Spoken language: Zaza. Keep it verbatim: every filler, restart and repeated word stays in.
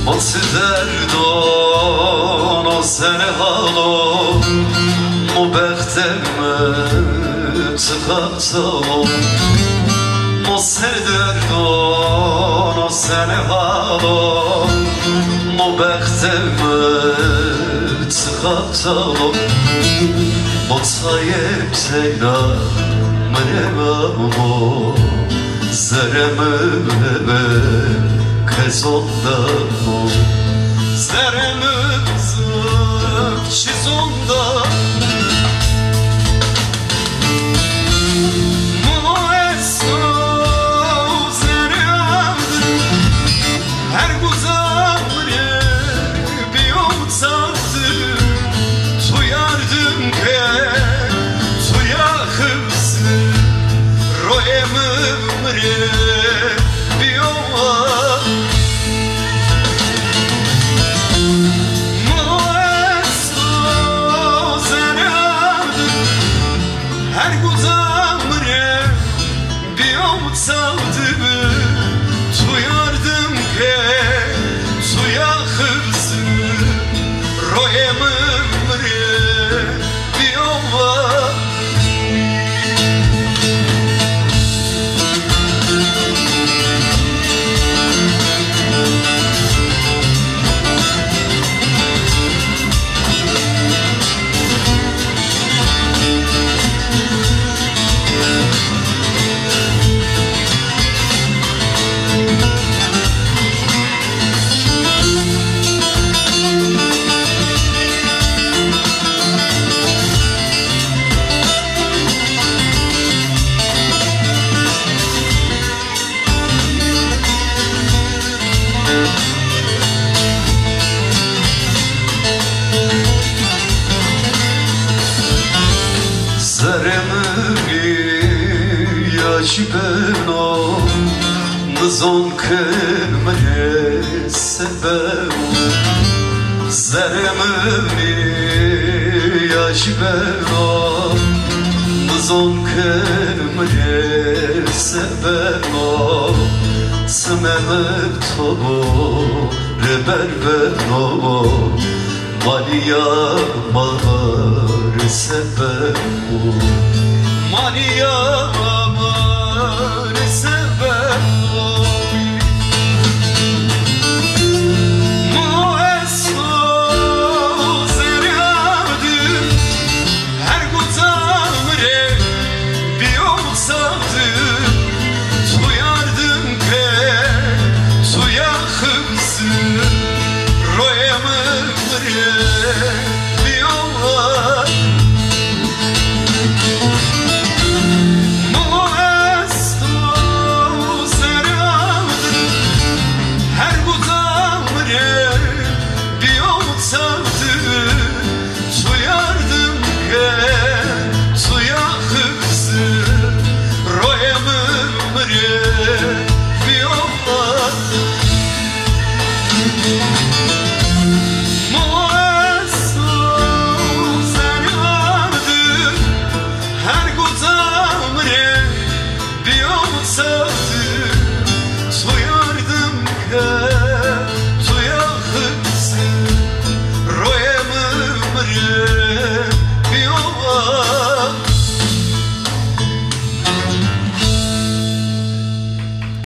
O çi derdon o senê halo, mo bextê mi çiqa çalo. Mo ser derdon o senê halo, mo bextê mi çiqa çalo. Mo çayê teyna mi rê amo, zerrê mi ebe ke zonda mo. Zerrê mi zaf çi zonda. Mo esto zerrê ard, her guzam rê biyo çardi, tu yardim ke, tu ya xibsi, royê mi rê biyo. Mo esto zerrê ard, her guzam rê biyo çardi, tu yardim ke, tu ya xibsi, royê mi rê biyo. Zerrê mi ya jî beno, nizon ke mi rê se beno. Zerrê mi ya jî beno, nizon ke mi rê se beno. Çimê mi to bo rê ber beno, ma nîya ma rê se beno. Ma nîya ma